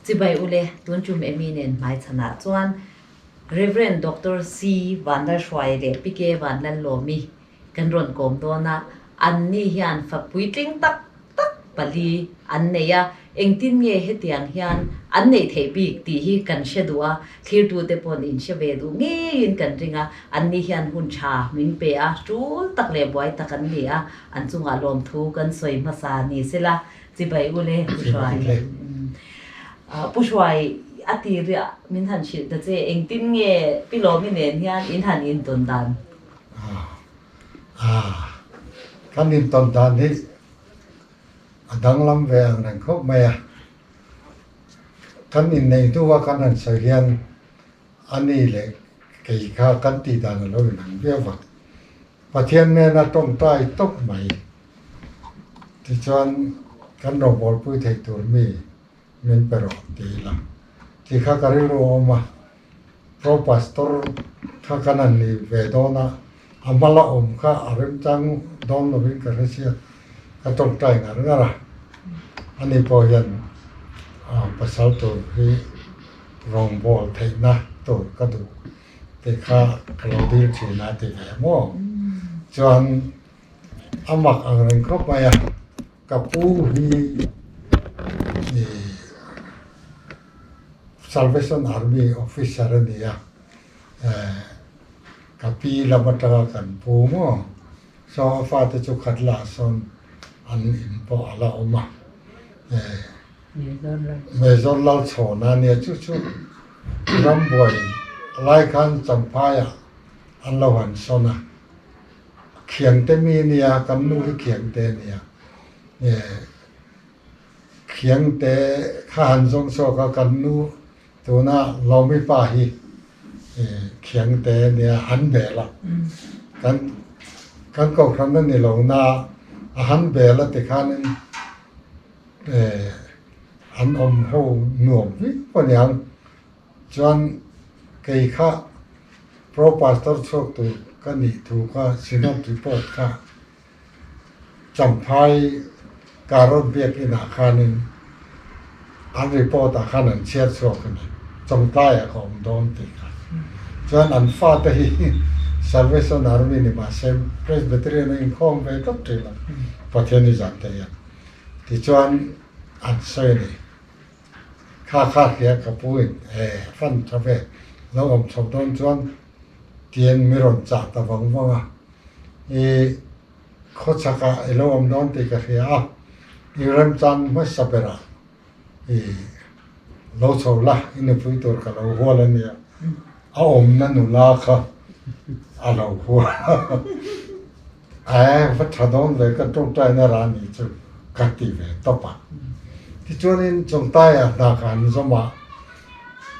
Chibai ule, tun tum Amy nen hmaichhanah chuan Rev. Doctor C. Vanlalhruai leh Pi K. Vanlallawmi kan rawn kawm dawn a, anni hian fa puitling tak tak pali an nei a, engtin nge hetiang hian an neih theih bik tih hi kan hre duh a, thlirtute paw'n in hre ve duh ngeiin kan ring a, anni hian hun tha min pe a, tul tak leh buai tak an ni a, an chungah lawmthu kan sawi hmasa ni sela, chibai u le Pu Hruai. Pu Hruai a ti riah min han hrilh ta che, engtin nge Pi Lawmi nen hian in han intawn dan? Kan intawn dan hi a danglam ve ang reng khawp mai a. Kan inneih hnu a kan han sawi hian a ni leh kei kha kan tih dan a lo inang viau va. Pathian nena tawngtai tawp mai. Tichuan kan rawngbawlpui thei tur mi min pe rawh ti ila. Ti kha ka rilru a awm a. Pro Pastor kha kan han ni ve dawn a, a hma la awm kha a remchang dawn lovin ka hre sia, ka tawngtai ngar ngar a. Ani pawh hian pasal tur hi rawngbâwl theihna tur ka duh tih kha ka lo dil thin a ti ve maw. Chuan a mak ang reng khawp mai a, ka pu hi ih. Salvation Army officer a ni a, ka pi lam atanga kan pu maw, saw a fate chu khat lah sawn an in pawh a la awm a, Mezor Lalchhawna a nia chu chu rambuai lai khan Champhaiah an lo han sawn a, Khiangte mi a nia, kan nu hi Khiangte a nia. Khiangte kha han zawng chhuak a, kan nu tuna Lawmi pa hi Khiangte nia han bel a, kan kan kohhran a ni lo na a han bel a tikhanin an awm ho nuam viau a niang. Chuan kei kha Pro Pastor chhuak tur ka nih thu kha Synod report kha Champhai Karot biakinah khanin an report ah khan an chhiar chhuak a ni, Chawngtlaiah ka awm dawn tih kha. Chuan an fate hi Salvation Army ni mahse Presbyterian a inkhawm ve tlat thin a, Pathian i zan te hian. Tichuan an sawi a ni. Kha kha hria ka pu in e fan tha ve lo awm chho dawn chuan tiin mi rawn chah ta vang vang a, i khawchhak ah i lo awm dawn tih ka hria a, i remchan hmasa ber ah i lo chho la, i nupui tur ka lo hual a nia, a awmna nula kha a lo hual a, e va tha dawn ve ka tawngtaina rah nih chu ka ti ve tawp a. Tichuanin Chawngtaia hna kha an zawm a,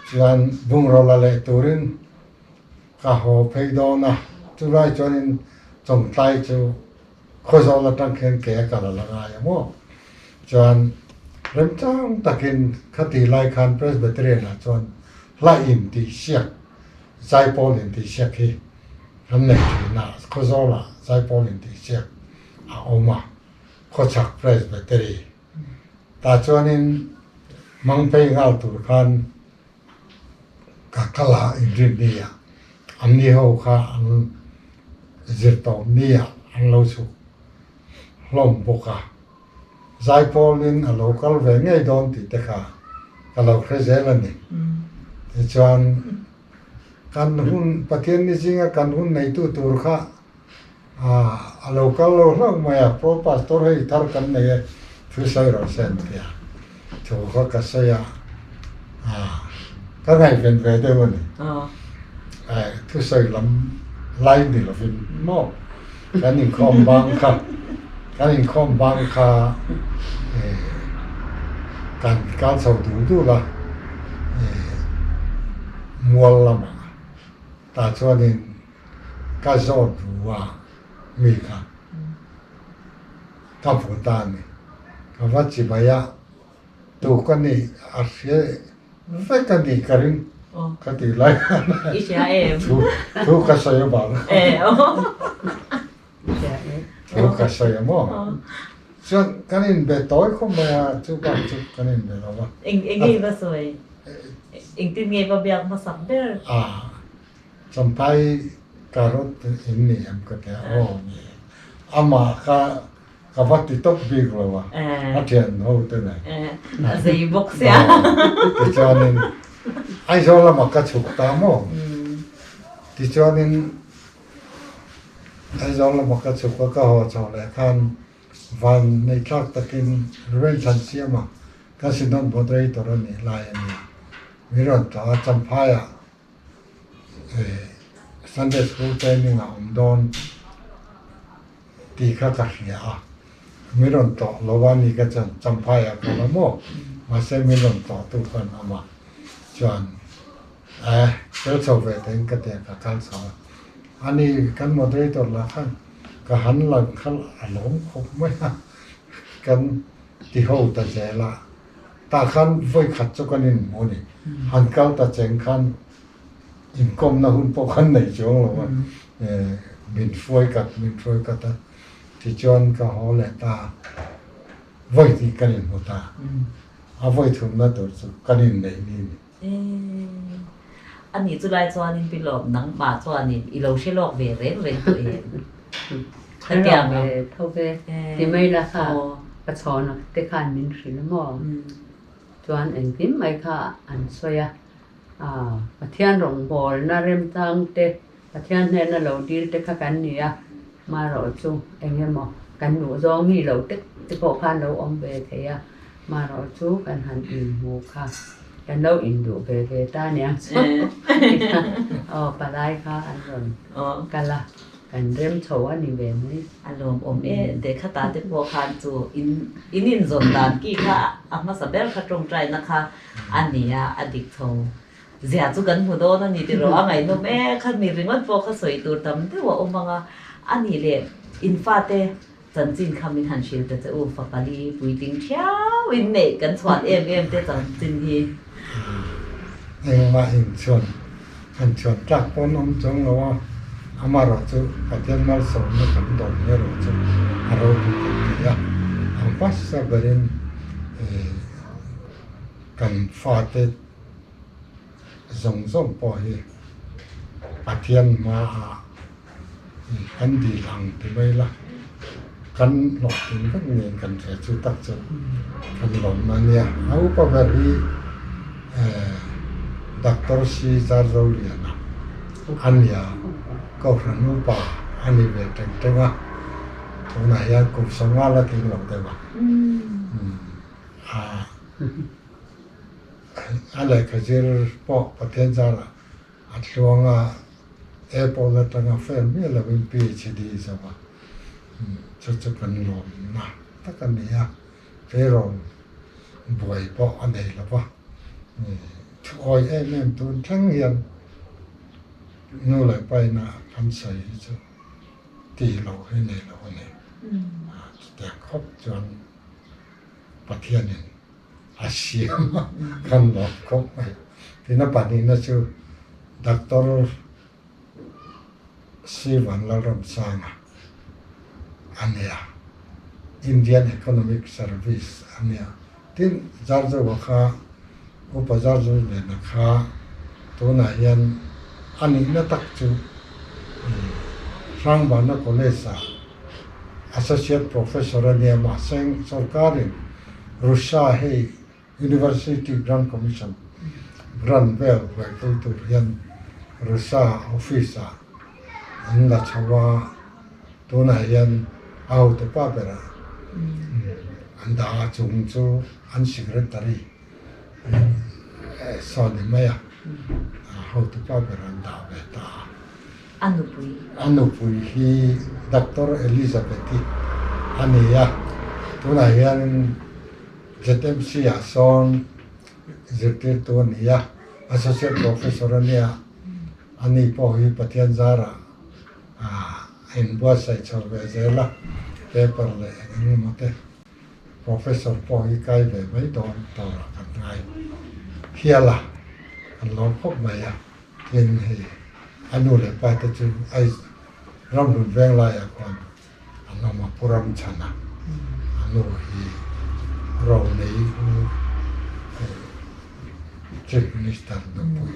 chuan bungraw la leh turin ka haw phei dawn a, chulai chuanin Chawngtlai chu Khawzawl atang khian ke a kal a la ngai a maw? Chuan remchang takin khati lai khan Presbyterian ah chuan hla in tih siak, zaipawl in tih siak hi kan nei thin a, Khawzawl ah zaipawl in tih siak a awm a, Khawchhak Presbytery. Tah chuanin mang phei nghal tur khan Ka kal a inrin ni a, an ni ho kha an zir tawh ni ah an lo chhuk hlawm bawk a, Zaipawlin a lo kal ve ngei dawn tih te kha ka lo hre zel a ni. Tichuan kan hun Pathian ni zinga kan hun neitu tur kha a lo kal lo hlauh mai a, Pro Pastor hei thar kan nei e, thu sawi rawh se an ti a, thu kha ka sawi a, ka ngaihven ve deuh a ni, thu sawi lam lai ni lovin maw kan inkhawm bang kha, kan inkhawm bang kha kan kal chho dul dul a, mual lamah tah chuanin. Ka zawt ru a, mi kha ka hmu ta a ni. Ka va chibai a, tu ka nih a hria vek a ni ka ring ka tih lai khan thu ka sawi avang thu ka sawi a maw? Chuan kan inbe tawi khawp mai a, chu bak chu kan inbe lo va. Eng eng nge va sawi? Engtin nge va biak hmasak ber? A, Champhai carrot in ni em ka ti a, aw ni e. Amah kha ka va ti tawp bik lo a, a thian ho te nen. A zei bawk sia. Tichuanin Aizawl lamah ka chhuk ta maw? Tichuanin Aizawl lamah ka chhuk a, ka haw chho leh khan van nei thlak takin Ruben Thlansiama ka Synod Moderator a nih lai a nia. Mi rawn tlawh a, Champhaiah Sunday School training a awm dawn tih kha ka hria a, mi rawn tlawh lo a ni ka chuan Champhaiah ka la maw? Mahse mi rawn tlawh tu khan a awm a, chuan eh tel chho ve tein ka ti a, ka kal chho a, ani kan moderator lah khan ka han lang kha a lawm khawp mai a, kan ti ho ta zel a. Tah khan vawi khat chu kan inhmu a ni. Han kal ta cheng khan inkawmna hun pawh khan nei chuang lo a, min hruai kat min hruai kat a, tichuan ka haw leh ta a, vawi hnih kan inhmu ta a, a vawi thumna tur chu kan inneih ni a ni. A nih chu lai chuanin pi lawm nangmah chuanin i lo hre lawk ve reng reng tawh em? Hetiang ve tho ve ti mai la kha ka chhawna te khan min hrilh maw? Chuan engkim mai kha an sawi a, Pathian rawngbawlna remchang te, Pathian hnena lo dil te kha kan ni a, marawh chu eng emaw kan duh zawng mi lo te te pawh khan lo awm ve thei a, marawh chu kan han inhmu kha kan lo induh ve ve ta nia chu aw palai kha an rawn kal a, kan rem chho a ni ve mai. A lawmawm e, Dekhatah te pawh khan chu in in inzawn dan ki kha a hmasa ber kha tawngtaina kha a ni a, a dik chho. Zia chu kan hmu dawn a ni tiraw a ngaihnawm e, kha mi ringawt pawh kha sawi tur tam deuh a awm ang a, a nih leh in fate chanchin kha min han hrilh ta che u, fa pali puitling thiau in neih kan chhuan em em te chanchin hi. Engmah inchhuan han chhuan tlak pawn awm chuang lo a, amaherawh chu Pathian malsawmna kan dawn erawh chu a ropui kan ti a, ang hmasa berin kan fate Zawng zawng pawh hi Pathian hmaah kan dil ang ti mai la, kan hlawhtling vek niin kan hria chu tak chu kan lawmna a nia. A upa ber hi Doctor C Zarzoliana a nia, Kohhran upa a ni ve teng teng a, tunah hian kum sawmnga la tling lo deuh a. A lehkha zir pawh Pathian zarah a tluang a, Apple atanga fail miah lovin PhD zo a, chu chu kan lawmna tak a ni a, tleirawl buai pawh a nei lo va, thuawi em em tun thleng hian nu leh pa ina kan sawi hi chu tih loh hi nei lo a ni, chutiang khawp chuan Pathianin a siam a, kan lawm khawp mai. Tin a pahnihna chu Doctor Sivan Lalramsanga a nia, Indian Economic Service a nia. Tin Zarzoa kha, Upa Zarzo nena kha tunah hian a nihna tak chu Hrangbana College-ah Associate Professor a nia, mahse sorkarin Russia hei University Grant Commission grant vel buaipui tur hian Russia office ah an la chho a, tunah hian a hotu pa berah an dah a, chung chu an secretary saw ni mai a, hotu pa berah an dah ve ta a. A nupui. A nupui hi Doctor Elizabeth-i a ni a, tunah hian ZMC ah sawn zirtirtu a ni a, Associate Professor a nia, ani pawh hi Pathian zarah a inbuatsaih chho ve zel a, paper leh eng eng emaw te Professor pawh hi kai ve mai dawn turah kan ngai hial a, kan lawm khawp mai a. Tin hei a nu leh pa te chu ai ramhlun veng laiah khuan an awm a, Pu Ramchhana an nu hi Ronei u Chief Minister nupui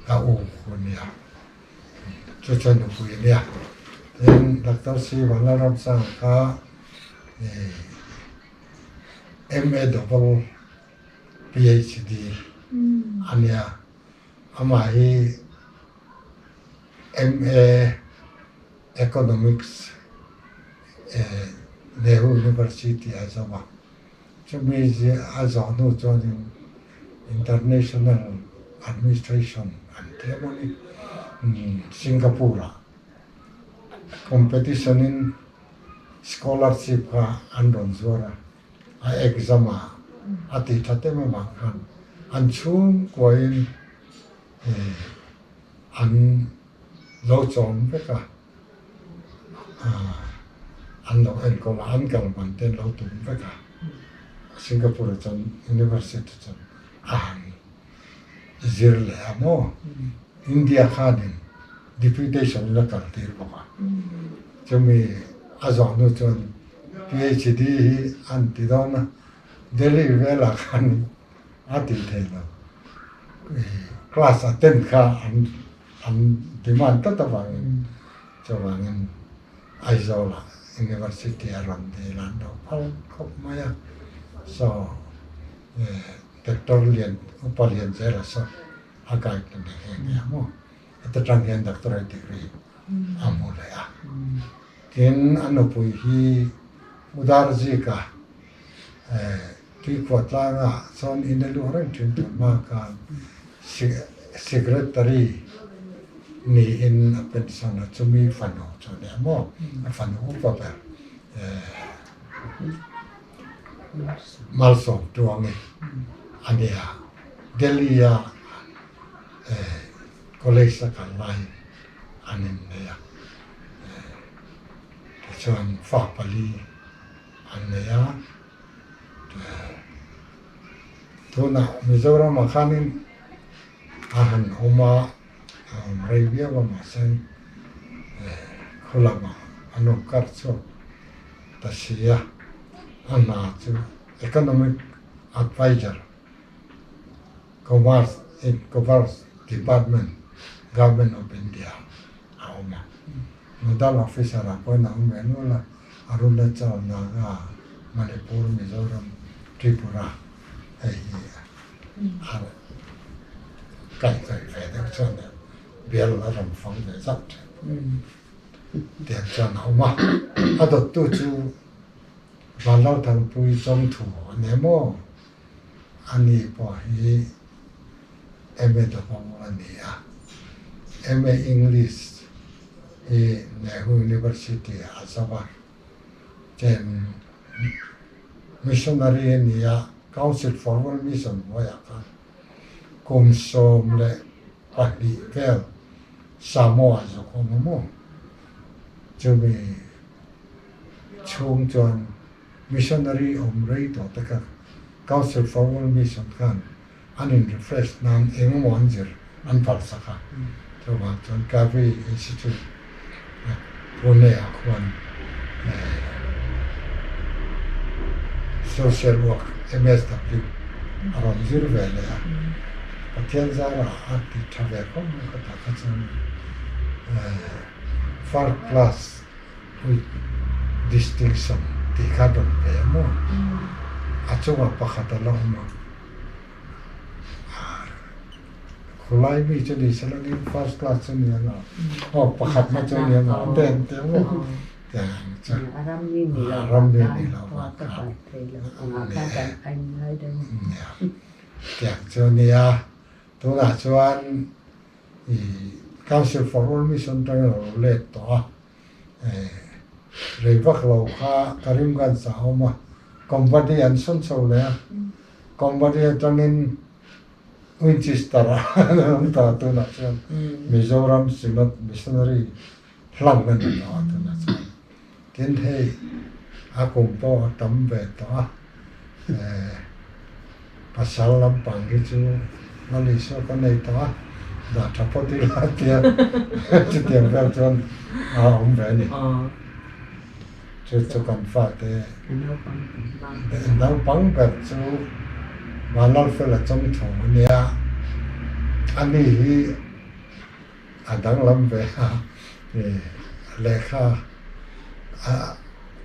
a u khu nia. Chu chu nupui nia. Tin, Doctor C. Vanlalramsanga kha MA double PhD a nia. Amah hi MA Economics Nehru University a zawh a. Chumi a zawh hnu chuanin International Administration an thiam a ni. Singapore-ah competition-in scholarship kha an rawn zuar a, a exam a, a tih that em avang khan an chhungkuain an lo chawm vek a, an lo enkawl a, an kal man te an lo tum vek a, Singapore ah chuan University chuan a han zir leh a maw, India khanin deputation in a kal tir bawk a, chumi a zawh hnu chuan PhD hi an ti dawn a, Delhi velah khan a ti thei lo. Class attend kha an an demand tlat avangin chuvangin Aizawlah University a rawn dil an lo phal khawp mai a. So Doctor Lian Upa Lianzela saw a guide na ni nghe nghe a maw. Heta tang hian doctorate degree a hmu leh a. Tin a nupui hi Udarzika Tuikhuah tlangah chuan in a luh reng thin tur hma khan Secretary niin a pension a, chumi fanu chu a nia maw? A fanu upa ber Malsawm Tuangi a nia. Delhi-a college a kal lai an innei a, tichuan fa pali an nei a, tunah Mizoramah khanin a han awm a, a awm rei viau a mahse khaw lamah an awm kar chhuak ta si a, a hna chu Economic Adviser Commerce in Commerce Department Government of India a awm a, Nodal Officer ah pawhin a awm ve nual a. Arunachal, Naga, Manipur, Mizoram, Tripura hei hi a kaihhnawih ve deuh chuan bial a rawn fang ve zauh thin. Tiang chuan a awm a, a dawttu chu Vanlalthanpui Chawngthu a ni maw? Ani pawh hi MA Dawhawng a ni a, MA English hi Nehru University ah a zo a, chen missionary a ni a, Council for World Mission hnuaiah khan kum 12 vel Samoa zawk awm a maw? Chumi chhung chuan missionary awm rei tawh te kha Council for World Mission khan an in refresh nan eng emaw an zir an phal sak a, chuvang chuan Kaveri Institute Pune ah khuan Social Work MSW a rawn zir ve leh a, Pathian zarah a ti tha ve khawp mai ka tak kha chuan First class with distinction tih kha rawn pe a maw? A chungah pakhat a la awm a, khawlai mi chu ni se langin first class chu ni ang a, aw pakhatna chu ni ang a, an ti ang ti maw? Tiang ang chu. A ram mi ni lo A ram mi ni lo vang khan. Nia, tiang chu nia. Tunah chuan i Council for World Mission atangin a lo let tawh a, rei vak lo kha Karimganj ah a awm a, Company an sawn chho leh a, Company atangin Winchester ah an awm ta a, tunah chuan Mizoram Synod Missionary hlang a ni tawh a tunah chuan. Tin hei a kum pawh a tam ve tawh a, pasal lampang hi chu Lalisua ka nei tawh a, dah tha phawt ila tia chutiang vel chuan a awm ve a ni. Chu chu kan fate naupang ber chu Vanlalfela chawngthu a nia. Ani hi a danglam ve a, lehkha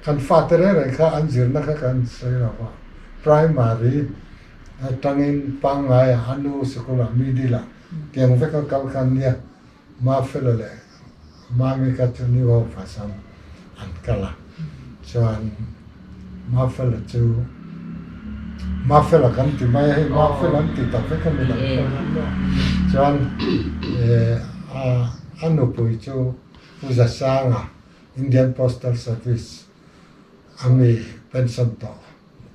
kan fate reng reng kha an zirna kha kan sawi lo va, primary atangin pangngai a nu sikul-ah middle-ah tiang veka kal kha an nia. Mafela leh Mami kha chu New Hope ah chuan an kal a, chuan Mafela chu Mafela kan ti mai a hei Mafela an ti tak vek a mi dang pawh hian maw chuan a nupui chu Pu Zasanga Indian Postal Service a mi pension tawh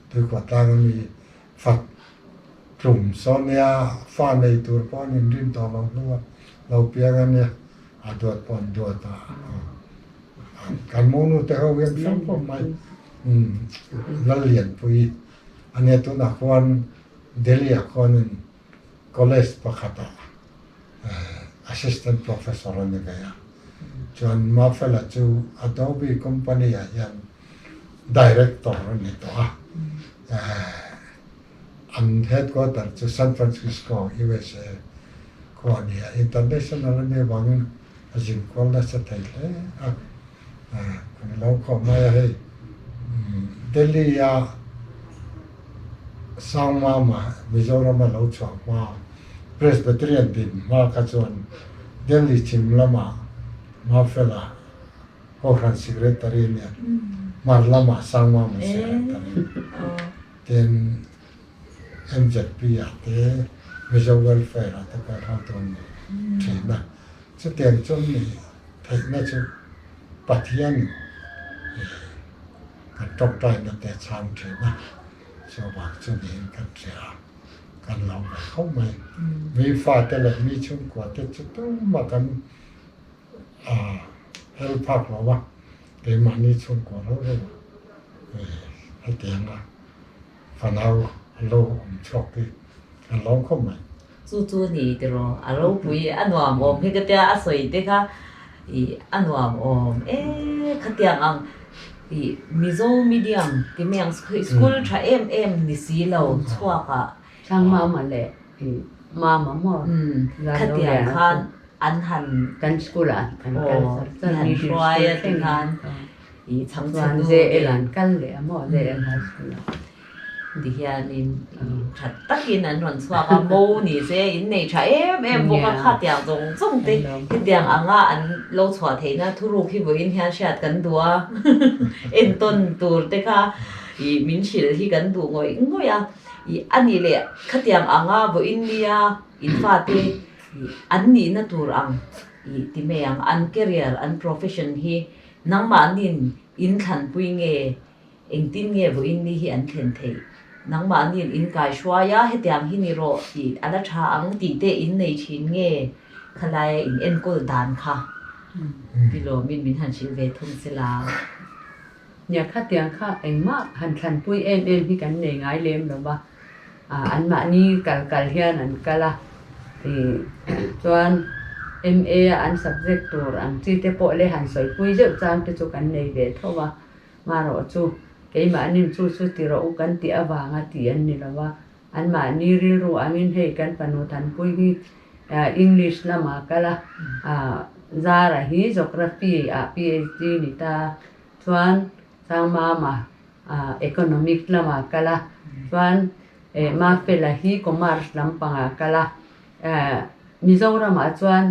Tuikhuahtlang a mi Fat tlum sawn nia, fa nei tur pawh an inrin tawh lo hnu a, lo piang a nia, a duat pawh an duat a, kan monu te ho hian hrang pawh mai Lallianpui a nia tunah khuan Delhi ah khuanin college pakhatah assistant professor a ni ve a, chuan Mafela chu Adobe company ah hian director a ni tawh a. An headquarter chu San Francisco, USA khua a ni a, international a nih avangin a zin kual nasa thei hle a. Kan lo khawh mai a hei Delhi a Sangmama Mizoram a lo chhuah hma Presbyterian din hma kha chuan Delhi chhim lamah Mafela Kohhran Secretary nia hmar lamah Sangmama Secretary tin MZP ah te Mizo Welfare ah te pawh hotu an ni thin a. Chutiang chu ni theihna chu Pathian kan tawngtaina te a chhang thin a, chuvang chu niin kan hria a, kan lo ve khawp mai. Mi fate leh mi chhungkua te chu tumah kan A hel phak lo va, keimahni chhungkaw reuh reuh a hetiang a fanau a lo awm chhuak hi a lawm khawp mai. Chu chu ni tiraw a ropui a nuam awm hi ka tia a sawi te kha ih a nuam awm e khatiang ang ih Mizo medium ti mai ang school tha em em ni si lo chhuak ah. Thangmama leh Mama maw khatiang khan an han kan school ah an kal char char han hruai a ti khan i chhang chhe nu JL an kal leh a maw JL high school ah ti hianin tha takin an rawn chhuak a mo ni se in nei tha em em bawk a khatiang zawng zawng te hetiang anga an lo chhuah theihna thuruk hi vawiin hian hriat kan duh a entawn tur te kha i min hrilh hi kan duh ngawih ngawih a. I a nih leh khatiang anga vawiin nia in fate i an nihna tur ang i ti mai ang, an career, an profession hi nangmahniin in thlanpui nge engtin nge vawiin ni hi an thlen theih, nangmahniin in kaihruai a hetiang hi ni rawh tih a la tha ang tih te in nei thin nge khalaia in enkawl dan kha ti lawmin min han hrilh ve thung sela. Nia khatiang kha engmah han thlanpui em em hi kan nei ngai lem lo va, anmahni kal kal hian an kal a, ih chuan MA a an subject tur ang chi te pawh leh han sawipui zeuh chang te chu kan nei ve tho a, marawh chu keimahnin chu chu ti rawh u kan tih avanga tih an ni lo va, anmahni rilru angin hei kan fanu thanpui hi English lamah kal a, Zara hi Geography ah PhD ni ta. Chuan Sangmama Economics lamah kal a, chuan Mafela hi Commerce lampangah kal a, Mizoramah chuan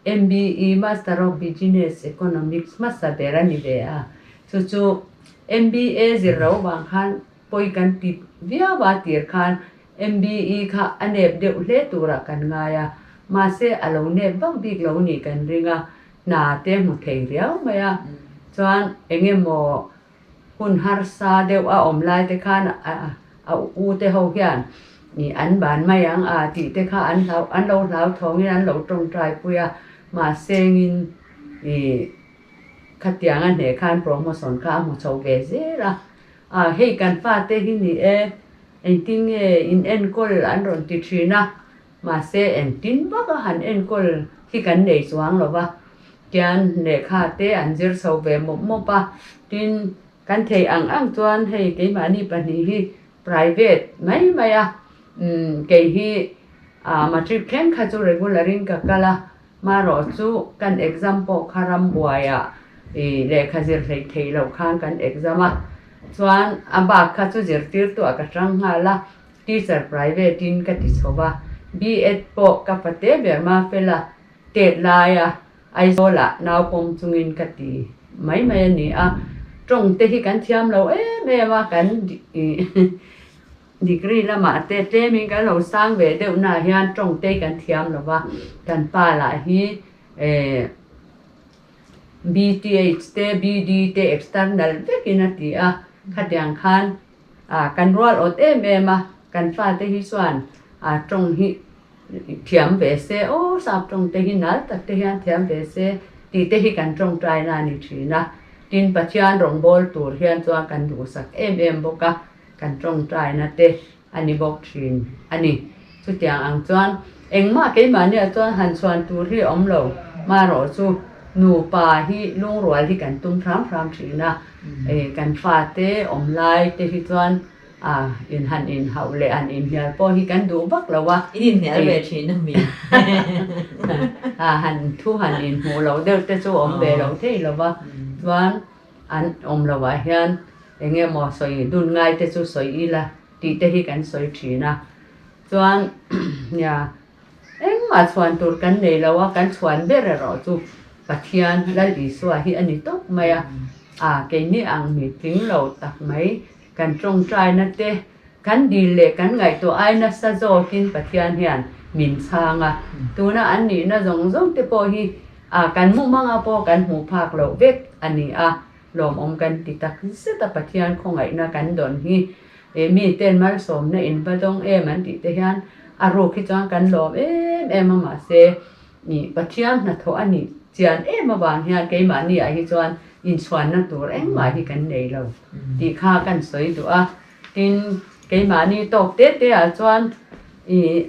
MBE Master of Business Economics hmasa ber a ni ve a, chu chu MBA zir lo vang khan pawi kan ti viau a tir khan MBE kha a nep deuh hle turah kan ngai a, mahse a lo nep vak bik lo nih kan ring a, hna te hmu thei riau mai a, chuan eng emaw hun harsa deuh a awm lai te khan a u te ho hian ih an ban mai ang a tih te kha an hlau an lo hlau thawngin an lo tawngtai pui a, mahse engin ih khatiang a hneh khan promotion kha a hmu chho ve zel a, a hei kan fate hi ni e engtin nge in enkawl an rawn ti thin a. Mahse, engtin vak a han enkawl hi kan nei chuang lo va, tian lehkha te an zir chho ve mawp mawp a, tin. Kan thei ang ang chuan hei keimahni pahnih hi private mai mai a, umm kei hi ah matric thleng kha chu regular in ka kal a, marawh chu kan exam pawh kha rambuaiah ih lehkha zir hleih theih loh khan kan exam a, chuan a bak kha chu zirtirtu ah ka tang nghal a, teacher private in ka ti chho va, B.Ed pawh ka fate ber Mafela tet laia Aizawlah nau pawm chungin ka ti mai mai a ni a, tawng te hi kan thiam lo em em a, kan degree lamah te tlemin kan lo sang ve deuh naah hian tawng te hi kan thiam lo va, kan pa lah hi eh BTH te BD te external vekin a ti a, khatiang khan ah kan rual awt em em a, kan fate hi chuan ah tawng hi Thiam ve se aw, sap tawng te hi nal tak te hian thiam ve se tih te hi kan tawngtaina a ni thin a. Tin, Pathian rawngbâwl tur hian chuan kan duhsak em em bawk a, kan tawngtaina te a ni bawk thin a ni. Chutiang ang chuan engmah keimahniah chuan han chhuan tur hi a awm lo, marawh chu nupa hi lungrual hi kan tum hram hram thin a, kan fate awm lai te hi chuan A, in han inhauh leh an inhnial pawh hi kan duh vak lo a. In inhnial ve thin a mi? A, han thu han inhmuh loh deuh te chu awm ve lo thei lo va. Chuan an awm loh ah hian eng emaw sawi dun ngai te chu sawi ila tih te hi kan sawi thin a. Chuan nia engmah chhuan tur kan nei lo a, kan chhuan ber erawh chu Pathian Lal Isua hi a ni tawp mai a. A, keini ang mi tling lo tak mai Kan tawngtaina te, kan dil leh kan ngaihtuah ai nasa zawkin Pathian hian min chhang a. Tuna an nihna zawng zawng te pawh hi a kan mumanga pawh kan hmuh phak loh vek a ni a, lawmawm kan ti tak zet a Pathian khawngaihna kan dawn hi e mi ten malsawmna in va dawng em an tih te hian a ruk hi chuan kan lawm em em a mahse Ih, Pathian hnathawh a nih chian em avang hian keimahni ah hi chuan inchhuanna tur engmah hi kan nei lo tih kha kan sawi duh a. Tin, keimahni tawk te te ah chuan ih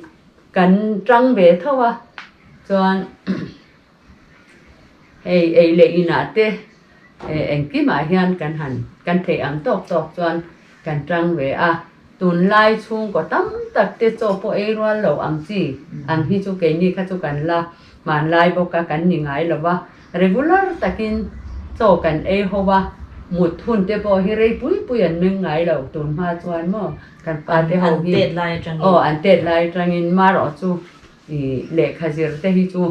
kan tang ve tho a, chuan hei ei leh inah te engkimah hian kan han kan theih ang tawk tawk chuan kan tang ve a. Tunlai chhungkaw tam tak te chaw pawh ei rual lo ang chi ang hi chu keini kha chu kan la hmanlai bawk a, kan ni ngai lo va. Regular takin chaw kan ei ho a, mut hun te pawh hi rei pui pui an meng ngai lo tun hma chuan maw kan pa te ho hi aw an tet lai atangin marawh chu ih lehkha zir te hi chu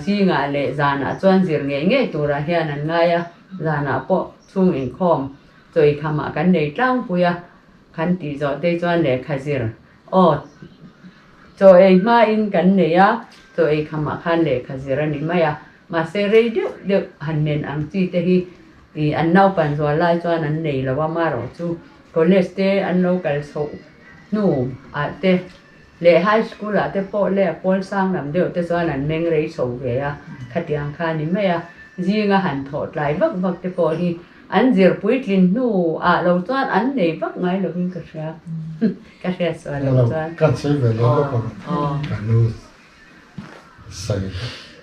zingah leh zanah chuan zir ngei ngei turah hian an ngai a, zanah pawh chhung inkhawm Chawi khamah kan nei tlangpui a, kan tih zawh te chuan lehkha zir aw chaw ei hmain kan nei a, chaw ei khamah khan lehkha zir a ni mai a, mahse rei deuh deuh han men ang chi te hi ih an naupan zual lai chuan an nei lo a, marawh chu college te an lo kal chhoh hnu ah te leh high school ah te pawh leh pawl sang lam deuh te chuan an meng rei chho ve a, khatiang kha a ni mai a, zinga han thawh tlai vak vak te pawh hi An zir puitlin hnu ah lo chuan an nei vak ngai lovin ka hria, ka hriat sual lo chuan. Kan sawi ve lo bawk ang, ka nu sawi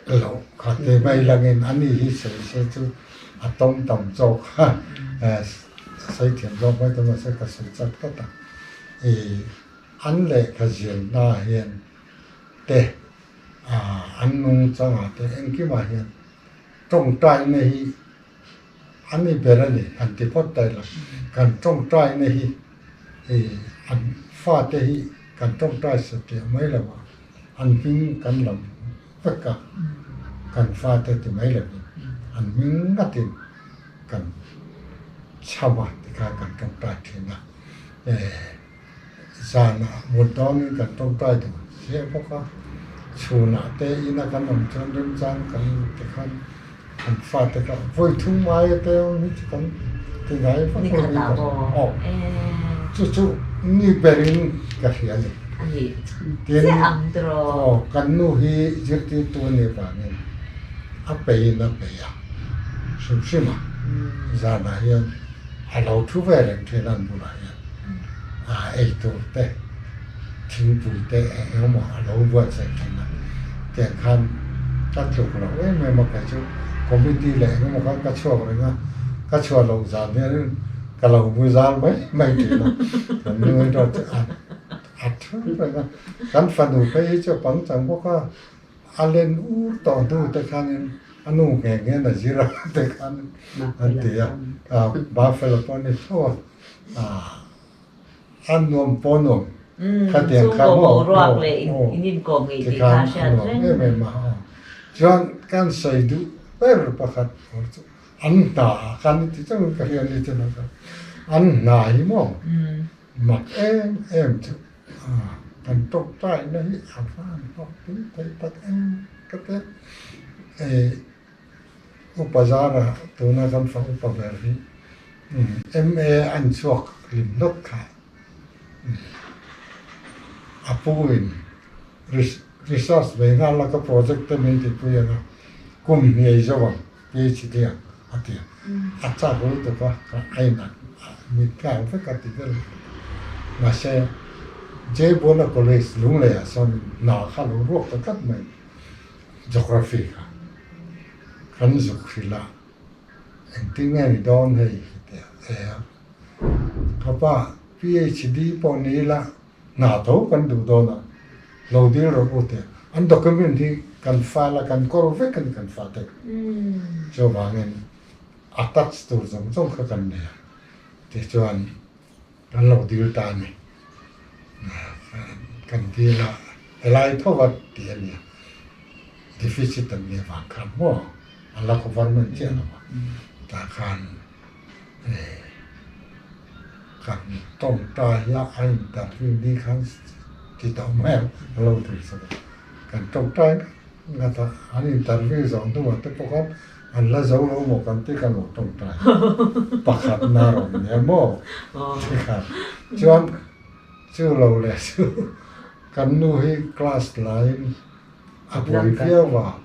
loh kha te mai langin ani hi sawi se chu a tawng tam zawk a, sawi thiam zawk mai ta mahse ka sawi chak tlat a, ih an lehkha zirna hian te an nungchangah te engkimah hian tawngtaina hi A ni ber a ni, han ti phawt ta ila. Kan tawngtaina hi ih an fate hi kan tawngtai sa tih mai lo a, an hming kan lam vek a, kan fate ti mai lovin an hming ngatin kan chham a tikhan kan tawngtai thin a. Eh zanah mut dawnin kan tawngtai duh chiah bawk a, chhunah te ina kan awm chuan remchang kan tikhan An fate kha vawi thum ngai a te awm hi chu kan ti ngai vak lo in ka aw chu chu ni berin ka hria a ni. Tin aw kan nu hi zirtirtu a nih vangin a peiin a pei a hrim hrim a zanah hian a lo thu ve reng thin an bulah hian a ei tur te thingpui te eng emaw a lo buatsaih thin a, tiang khan ka tluk loh em em a kei chu committee leh eng emaw khan ka chhuak reng a. Ka chhuah loh zan hianin ka lo mu zal mai mai tih lo. Kan nu erawh chu a a thu reng a. Kan fanu phei hi chu a pangchang bawk a, a len ur tawh hnu te khanin a nu nghe nghe na zir a te khanin an ti a. Buffalo pawh a ni tho a. A nuam pawh nuam khatiang kha maw boruak leh in inkawm ngei tih kha a hriat reng. Em em a chuan kan sawi duh ber pakhat tur chu an hna ah khan i ti chauh in ka hria ni chuan an hna hi maw mak em em chu kan tawngtai na hi a van hlawk pui thei tak em ka ti a. Upa zara tuna kan fa upa ber hi MA an chhuak hlim hlawk kha a pu in research ve nghal a ka project te min tihpui ang a kum hniai zo ang PhD ang a ti a, a chak lutuk a ka a in mit nghal vek a ti vel mahse Jaybuala College Lungleiah sawn hna kha lo ruak ta tlat mai. Geography kha kan zuk hrilh a, engtin nge ni dawn hei ti a e a, ka pa PhD pawh ni ila hna tho kan duh dawn a, lo dil rawh u ti a, an document hi kan file a kan kawl vek a ni kan fate chuvangin attach tur zawng zawng kha kan nei a tichuan Kan lo dil ta a ni. Kan dil a, helai tho a ti a nia. Deficit an nih avang khan maw a la government chiah lo a. Tah khan kan tawngtai hi a interview ni khan ti tawh mai ang a lo ti sak a. Kan tawngtai ngat a, an interview zawh hnuah te pawh khan An la zo lo maw kan ti kan lo tawngtai pakhat na rawn nia maw ti kha chuan chu lo leh chu kan nu hi class laiin a buai viau a,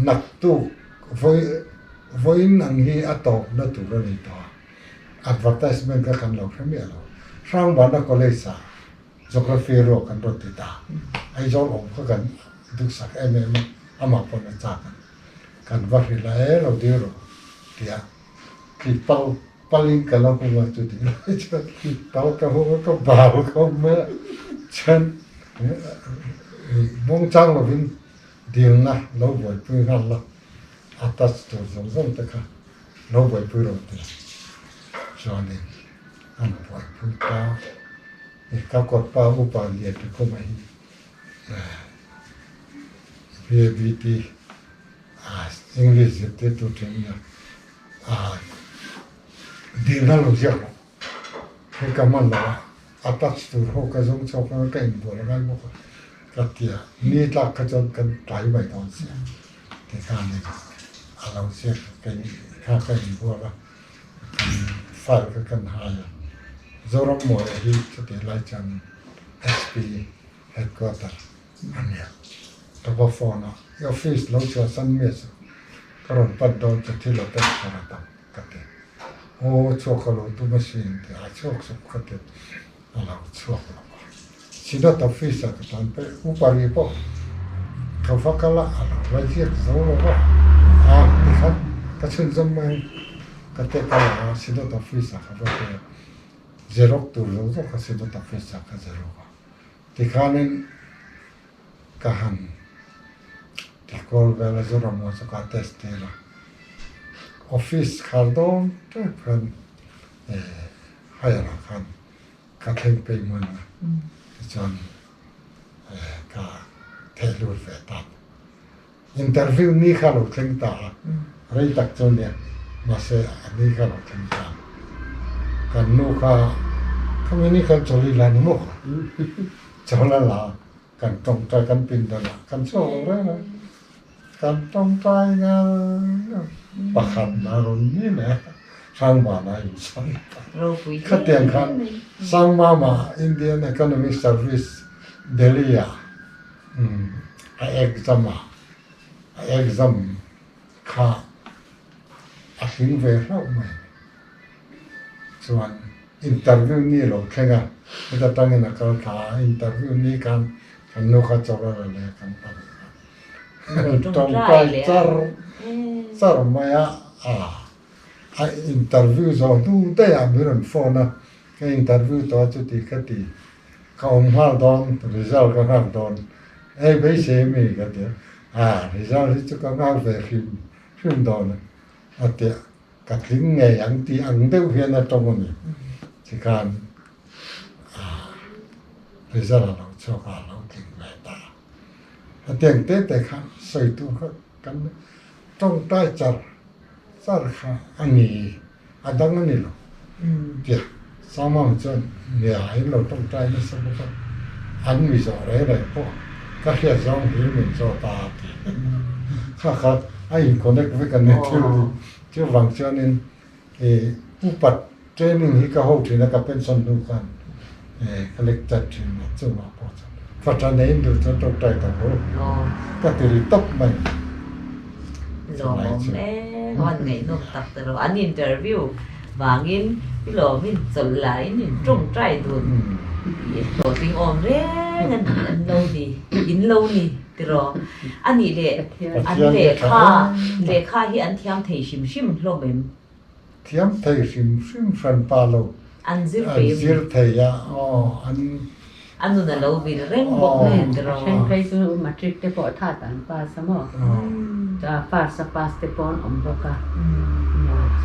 naktuk vawi vawiin ang hi a tawpna tur a ni tawh a, advertisement kha kan lo hre miah lo, Hrangbana College ah Geography erawh kan rawn ti ta. Aizawl awm kha kan duhsak em em a, amah pawn a chak a. Kan va hrilh a, e lo dil rawh tia khi pal palin ka la hung a chuti lai chuan pal ka hung a ka bal khawp mai a, chuan mawngchang lovin dilna lo buaipui nghal la, a touch tur zawng zawng te kha lo buaipui rawh tia chuanin an buaipui ta. Ka kawtpa upa lian te khawm hi VABT English zirtirtu then nia dilna lo ziak lo hei ka hman lo a, a touch tur ho ka zawng chhuak a ka inbual a ngai bawk a ka ti a, ni tlak kha chuan kan tlai mai dawn sia tikhanin a lo ziak a kha ka inbual a. File kha kan hai a, Zoram Mawia hi chutih lai chuan SP headquarter a nia. Ka va phone a, i office lo chhuah san miah suh, ka rawn pan dawn che thil a pek thar a tam ka ti. Aw chhuak ka lo tum asin ti a, chhuak suh ka ti, a lo chhuak lo a. Synod office ah ka tan pek, Upari pawh ka va kal a, a lo la ziak zo lo va, a tikhan ka chhunzawm mai ka te kal a, Synod office ah ka va pe a, xerox tur zawk zawk kha Synod office ah ka xerox a, tikhanin ka han ti kual vel a, Zoramah chu ka test tir a, office khar dawn tep khan higher ah khan Ka thleng peih hman a, tichuan ka theih lut ve ta. Interview ni kha lo thleng ta a, rei tak chu nia, mahse a ni kha lo thleng ta. Kan nu kha, khami ni khan chawlh i la ni maw? Chawlh a la a, kan tawngtai kan pindan ah kan chhuak lo reng a, kan tawngtai ngal ngal pakhat na rawn ni leh Hrangvana in chhan ta. Khatiang khan Sangmama Indian Economic Service Delhi ah a exam a, a exam kha a hling ve hlauh mai. Chuan interview ni lo thleng a, heta tangin a kal thla a, interview ni khan kan nu kha chaw a la leh a kan pa leh kha tawngtai char char mai a, ah. A interview zawh hnu daih ah min rawn phone a, ka interview tawh a chuti ka ti, ka awm nghal dawn, result ka nghak dawn, hei beisei ami ka ti a, ah result hi chu ka nghak ve hrim hrim dawn a, a ti a, ka tling ngei ang tih ang deuh hian a tawng a ni, tikhan ah result a lo chhuak a, a lo tling ve ta a, hetiang te te kha sawi tur kha kan tawngtai char char kha a ni, a dang a ni lo. Tia Samang chuan nia in lo tawngtai nasa bawk a, an mi zawh reng reng pawh ka hriat zawng hlir min zawt a a ti. Kha kha a in connect vek a ni thil hi. Chuvang chuanin i upat training hi ka ho thin a, ka pension hnu khan ka lecture thin a, chungah pawh chuan fahṭa nei duh chuan tawngtai ta ho ka ti ri tawp mai. Lawmawm e, huan ngaihnawm tak te rawh. An interview vangin i lawmin chawlh laiin in tawngtai dun i hlawhtling awm reng an lo ni, in lo ni tiraw. A nih leh an lehkha lehkha hi an thiam thei hrim hrim hlawm em? Thiam thei hrim hrim hran pa lo. An zir peih An zir thei a, aw an. A nun a lo vil reng bawk nen tiraw. A then phei chu matric te pawh that an pass a maw? Chuan first a pass te pawh an awm bawk a.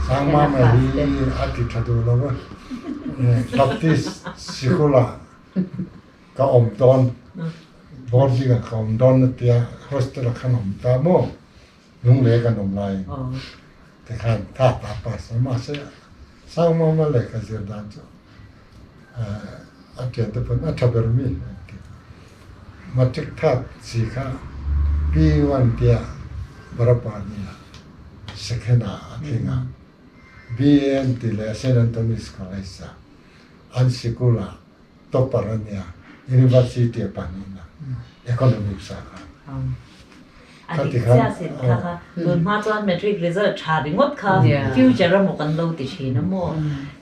Sangmama hi a ti tha duh lo va, Baptist sikul ah ka awm dawn, boarding ah ka awm dawn a tia, hostel ah khan awm ta maw? Lunglei kan awm laiin tikhan tha ta pass a, mahse Sangmama lehkha zir dan chu a ṭian te pawn a ṭha ber mi an ti. Matric that si kha P1 tia Barapani ah second ah a tling a, BA an ti leh Saint Anthony's College ah an sikul ah topper a nia, University a pahnihna Economics ah khan. A dik chiah sin kha kha tun hma chuan matric result tha ringawt kha future a maw kan lo ti thin a maw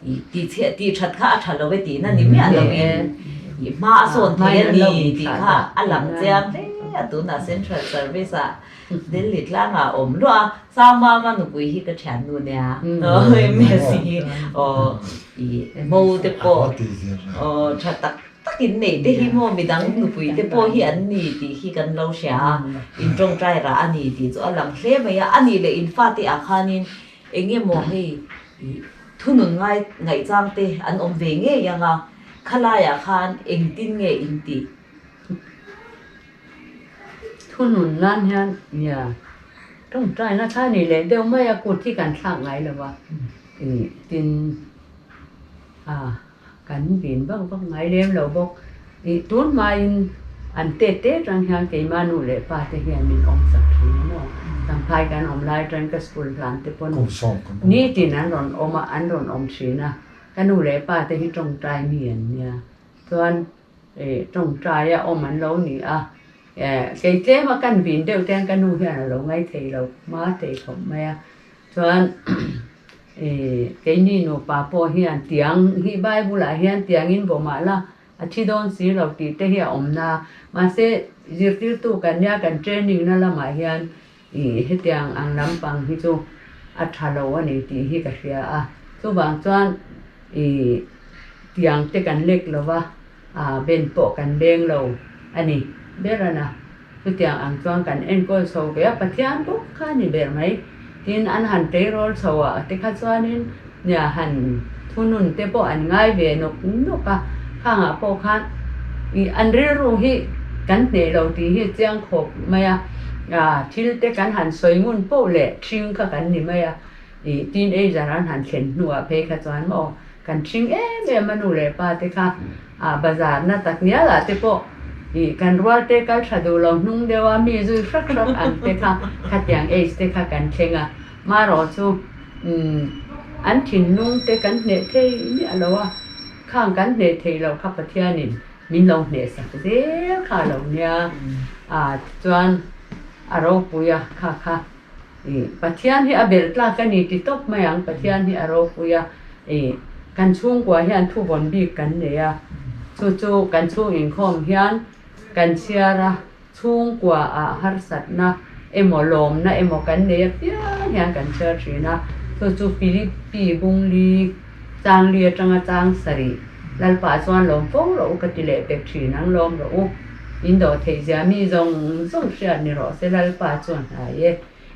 i tih chhiah tih that kha a tha lo e tihna ni miah lo in i hma a sawn thei a ni tih kha a lang chiang hle a tunah central service ah Delhi tlangah a awm luah a Sangmama nupui hi ka thiannu nia Messi hi aw i mo te pawh aw tha tak tak in neih te hi maw midang nupui te pawh hi an ni tih hi kan lo hria a, in tawngtai rah a ni tih chu a lang hle mai a, a nih leh in fate ah khanin eng emaw hei thunun ngai ngaihchang te an awm ve ngei ang a, khalaiah khan engtin nge in tih? Thunun nan hian nia tawngtaina kha ni leh deuh mai a, kut hi kan thlak ngai lo va, tin a. Kan vin vak vak ngai lem lo bawk. Ih tun hmain an tet te atang hian keimah nu leh pa te hian min awm chak thin a maw. Champhai kan awm lai atang ka school hlan te pawn nitin an rawn awm a, an rawn awm thin a. Ka nu leh pa te hi tawngtai mi an nia. Chuan ih tawngtai a awm an lo ni a. Kei tlem a kan vin deuh te hian ka nu hian a lo ngai thei lo hma thei khawp mai a. Chuan keini nupa pawh hian tiang hi Bible ah hian tiangin bawh mah la a thi dawn si lo tih te hi a awm na. Mahse zirtirtu kan nia kan training na lamah hian hetiang ang lampang hi chu a tha lo a ni tih hi ka hria a. Chuvang chuan tiang te kan lek lo va, ben pawh kan leng lo a ni ber a na. Chutiang ang chuan kan enkawl chho ve a, Pathian bawk kha a ni ber mai. Tin, an han tleirawl chho ah te kha chuanin nia han thunun te pawh an ngai ve nawk nawk a, khangah pawh khan ih an rilru hi kan hneh lo tih hi a chiang khawp mai a, ah thil te kan han sawi ngun poh leh ṭhing kha kan ni mai a, ih teenager an han thlen hnuah phei kha chuan maw kan ṭhing em em a nu leh pa te kha. A bazar na tak ngial ah te pawh ih kan rual te kal tha duh lo hnung deuh a mi zui hrak hrak ang te kha khatiang age te kha kan thleng a marawh chu umm an thinlung te kan hneh thei miah lo a khang kan hneh theih loh kha Pathian in min lo hneh sak zel kha lo nia a chuan a ropui a kha kha Ih Pathian hi a belh tlak a ni ti tawp mai ang, Pathian hi a ropui a, ih kan chhungkua hian thuvawn bik kan nei a, chu chu kan chhung inkhawm hian kan chhiar a, chhungkua ah harsatna emaw lawmna emaw kan nei apiang hian kan chhiar thin a, Chu chu Philippi bungli changli atanga chang sarih Lalpa chuan lawm fo rawh u ka ti leh pek thin ang lawm rawh u. In dawh theih zia mi zawng zawng hriat ni rawh se Lalpa chuan hnai e.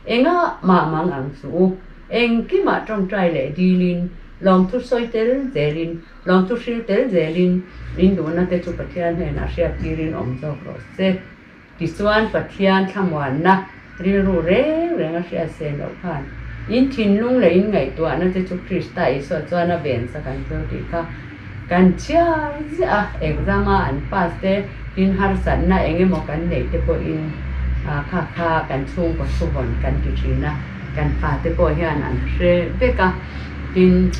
Enga mah mang ang chu u. Engkimah tawngtai leh dilin, lawmthu sawi tel zelin, lawmthu hril tel zelin in duhna te chu Pathian hnenah hriat tirin awm zawk rawh se. Tichuan Pathian thlamuanna rilru reng reng a hriat sen loh khan in thinlung leh in ngaihtuahna te chu Krista Isua chuan a ven sak an chu tih kha kan chhiar ziah a, exam a an pass te tin harsatna eng emaw kan neih te pawhin kha kha kan chhungkaw thuvawn kan ti thin a, kan fate pawh hian an hre vek a, tin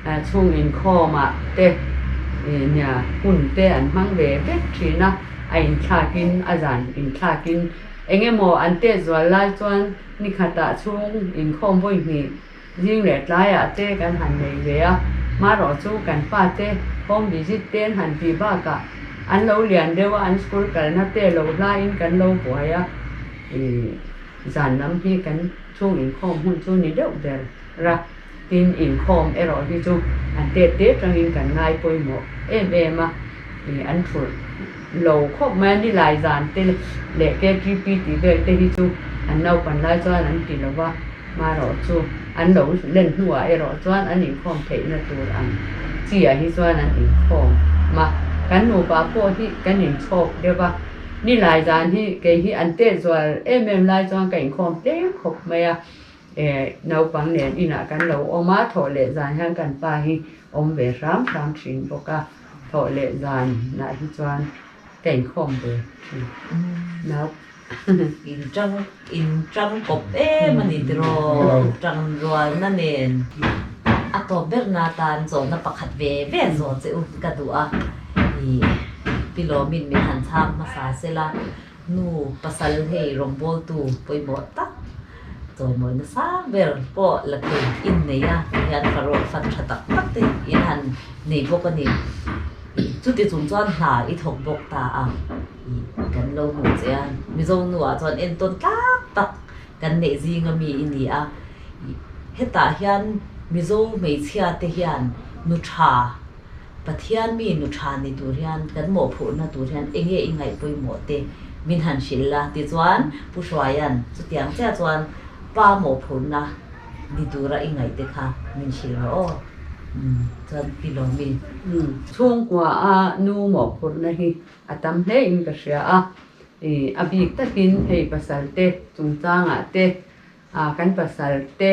chhung inkhawmah te nia hun te an hmang ve vek thin a. A inthlakin, a zan inthlakin eng emaw an teh zual lai chuan ni khatah chhung inkhawm vawi hnih zing leh tlaiah te kan han nei ve a, marawh chu kan pa te home visit te an han tih bakah an lo lian deuh a, an school kalna te lo hlaiin kan lo buai a, ih zan lam hi kan chhung inkhawm hun chu ni deuh ber ra, tin inkhawm erawh hi chu an tet te tangin kan ngai pawimawh em em a. Ih an thulh lo khawp mai a, nilai zan te leh KTP tih vel te hi chu an naupan lai chuan an ti lo va, marawh chu an lo len hnuah erawh chuan an inkhawm theihna tur ang chi ah hi chuan an inkhawm a, kan nupa pawh hi kan inchhawk deuh a, nilai zan hi kei hi an tet zual em em lai chuan ka inkhawm tlem khawp mai a. Naupang nen inah kan lo awm a, thawh leh zan hian kan pa hi awm ve hram hram thin bawk a, thawh leh zanah hi chuan ka inkhawm ve thin. Nau. In tang in tang kawp em a ni tiraw? Tang rualna nen a tawp berna atan zawhna pakhat ve ve zawh che u ka duh a, ih Pi Lawmin min han chhang hmasa sela. Nu pasal hei rawngbawltu pawimawh tak chawimawi nasa ber pawh la thei in nei a tihian farawh fan tha tak tak te in han nei bawk a ni. Chuti chung chuan hna i thawk bawk ta a ih kan lo hmuh che a, Mizo nu ah chuan entawn tlak tak kan neih zing ami i ni a, ih hetah hian Mizo hmeichhia te hian nu tha Pathian mi nu tha ni tur hian kan mawhphurhna tur hian eng nge i ngaih pawimawh te min han hrilh la tichuan Pu Hruaia'n chutiang chiah chuan pa mawhphurhna ni tura i ngaih te kha min hrilh rawh aw. Umm chuan Pi Lawmi. Umm chhungkua a nu mawhphurhna hi a tam hle in ka hria a, ih a bik takin hei pasal te chungchangah te kan pasal te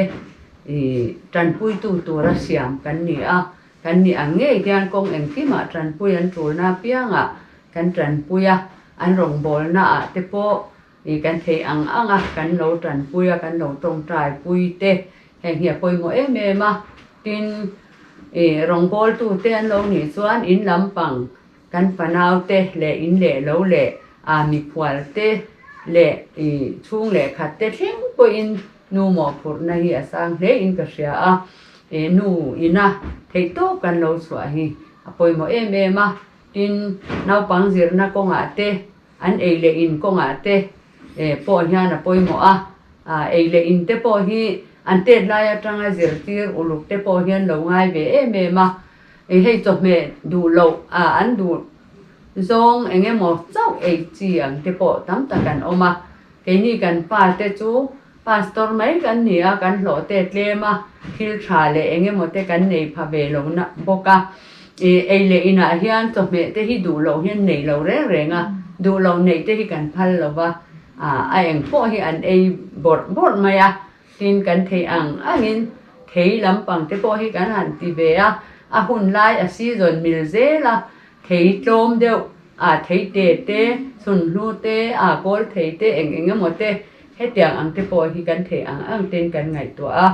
ih tanpuitu tura siam kan ni a, Kan nih ang ngei hian kawng engkimah tanpui an tulna apiangah kan tanpui a, an rawngbawlna ah te pawh ih kan theih ang ang a kan lo tanpui a, kan lo tawngtai pui te heng hi a pawimawh em em a. Tin, ih rawngbawltu te an lo nih chuan in lampang kan fanau te leh in leh lo leh ah mikhual te leh ih chhung leh khat te thleng pawhin Nu mawhphurhna hi a sang hle in ka hria a, he nu ina theih tawp kan lo chhuah hi a pawimawh em em a, tin naupang zirna kawngah te, an ei leh in kawngah te pawh hian a pawimawh a, ei leh in te pawh hi an tet lai atanga zirtir uluk te pawh hian lo ngai ve em em a, hei chawhmeh duh loh an duh zawng eng emaw chauh ei chi ang te pawh tam tak an awm a. Keini kan pa te chu pastor mai kan ni a, kan hlawh te tlem a, thil tha leh eng emaw te kan nei pha ve lo na bawk a. Ih ei leh inah hian chawhmeh te hi duh loh hian nei lo reng reng a, duh loh neih te hi kan phal lo va, a eng pawh hi an ei bawrh bawrh mai a, tin kan thei ang angin thei lampang te pawh hi kan han ti ve a, a hun lai a season mil zel a, Thei tlawm deuh a thei te te, chhunhlu te, a kawl thei te eng eng emaw te hetiang ang te pawh hi kan theih ang ang ten kan ngaihtuah a.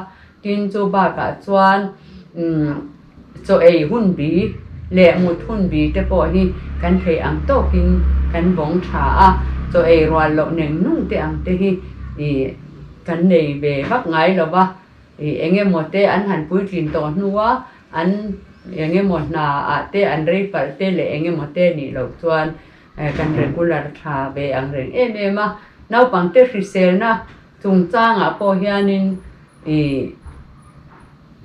Tin chu bakah chuan umm chaw ei hun bi leh mut hun bi te pawh hi kan theih ang tawkin kan vawng tha a. Chaw ei rual loh neng nung te ang te hi ih kan nei ve vak ngai lo va. Ih eng emaw te an han puitlin tawh hnua An eng emaw hna ah te an rei palh te leh eng emaw te nih loh chuan kan regular tha ve ang reng em em a. Naupangte hriselna chungchangah pawh hianin ih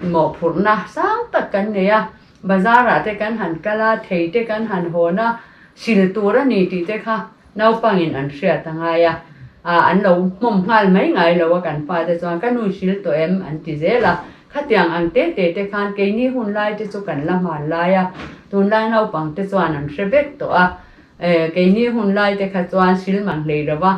mawhphurhna sang tak kan nei a, bazar ah te kan han kal a, thei te kan han hawn a, sil tur a ni tih te kha naupangin an hriat a ngai a, ah an lo hmawm nghal mai ngai lo a kan pa te chuan ka nu sil tawh em an ti zel a, khatiang ang te te te khan keini hun lai te chu kan la hman lai a, tunlai naupang te chuan an hre vek tawh a, eh keini hun lai te kha chuan sil mang hlei lo va.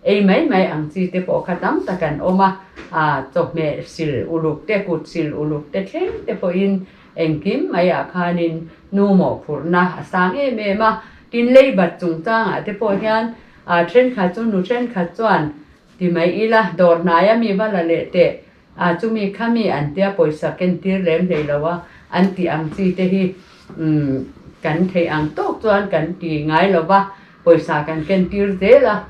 Ei mai mai ang chi te pawh kha tam tak an awm a, aa chawhmeh sil uluk te, kut sil uluk te thleng te pawhin engkim maiah khanin nu mawhphurhna a sang em em a. Tin, leibat chungchangah te pawh hian aa thenkhat chu nu thenkhat chuan ti mai ila, dawr hnaia mi va la leh teh, aa chumi khami an tia pawisa kentir lem hlei lo a, an tih ang chi te hi umm kan theih ang tawk chuan kan ti ngai lo va. Pawisa kan ken tir zel a,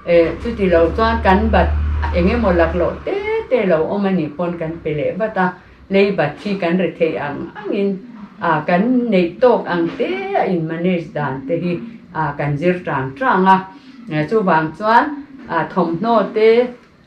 eh chuti lo chuan kan bat eng emaw lak loh te te lo awm a nih pawn kan pe leh vat a, lei bat hi kan ri theih ang angin ah kan neih tawk ang te a in manage dan te hi ah kan zir tang tang a, chuvang chuan ah thawmhnaw te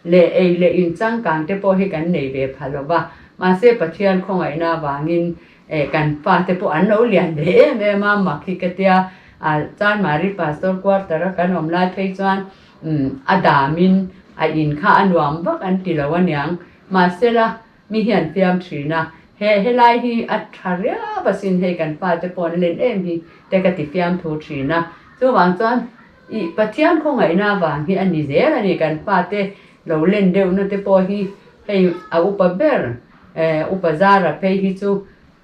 leh ei leh in changkang te pawh hi kan nei ve pha lo va, mahse Pathian khawngaihna avangin Eh kan pa te pawh an lo lian ve em em a, mak hi ka tia, ah Chanmari Pastor quarter a kan awm lai phei chuan umm a dam in a in kha a nuam vak an ti lo aniang, mahsela mi hian fiam thin a, he helai hi a tha riau asin hei kan pa te pawh an len em hi te ka ti fiam thu thin a, chuvang chuan ih Pathian khawngaihna avang hi a ni zel a ni kan pa te lo len deuhna te pawh hi hei a upa ber Eh, Upa Zara phei hi chu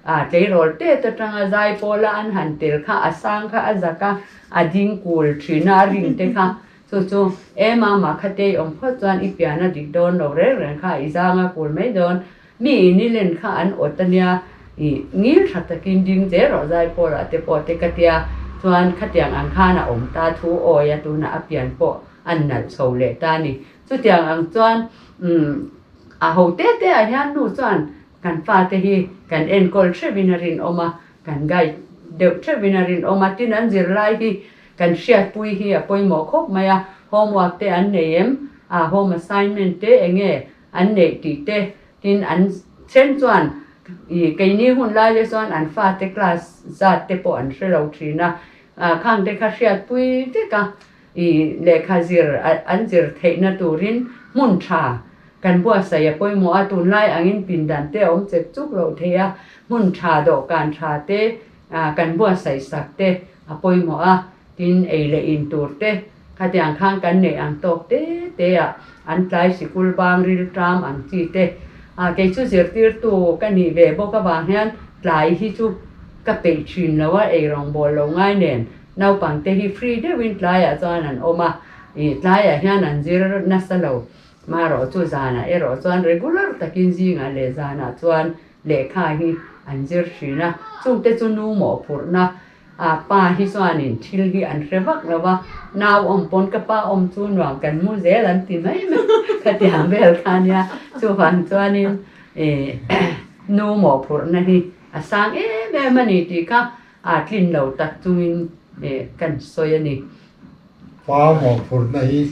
a tleirawl tet atanga zai pawla an han tel kha a sang kha a zak a, a ding kul thin a, a ring te kha chu chu e mama kha te i awm phawt chuan i pian a dik dawn lo reng reng kha i zang a kul mai dawn, mi in i len kha an awt a nia, i ngil tha takin ding zel rawh zai pawlah te pawh te ka tia chuan khatiang ang khan a awm ta thu awi a tunah a pian pawh an nalh chho leh ta a ni. Chutiang ang chuan umm A ho te te ah hian nu chuan kan fate hi kan enkawl theuhin a rinawm a, kan guide deuh theuhin a rinawm a, tin an zirlai hi kan hriatpui hi a pawimawh khawp mai a, homework te an nei em, ah home assignment te eng nge an neih tih te, tin an then chuan ih keini hun lai te chuan an fate class zat te pawh an hre lo thin a, ah khang te kha hriatpui vek a. I lehkha zir an zir theihna turin hmun tha kan buatsaih a pawimawh a, tunlai angin pindan te a awm chek chuk loh thei a, hmun tha dawhkan tha te kan buatsaih sak te a pawimawh a, tin ei leh in tur te khatiang khan kan neih ang tawk te te ah an tlai sikul bang rilṭam ang chi te kei chu zirtirtu ka nih ve bawk avang hian tlai hi chu ka peih thin lo a, eirawngbawl lo ngai nen Naupang te hi free deuhin tlaiah chuan an awm a, ih tlaiah hian an zir nasa lo. Marawh chu zanah erawh chuan regular takin zingah leh zanah chuan lehkha hi an zir thin a, chungte chu nu mawhphurhna a pa hi chuanin thil hi an hre vak lo va, nau awm pawn ka pa awm chu nuam kan mu zel an ti mai mai khatiang vel kha nia, chuvang chuanin ih nu mawhphurhna hi a sang em em a ni tih kha A tlin lo tak chungin kan sawi a ni. Pa mawhphurhna hi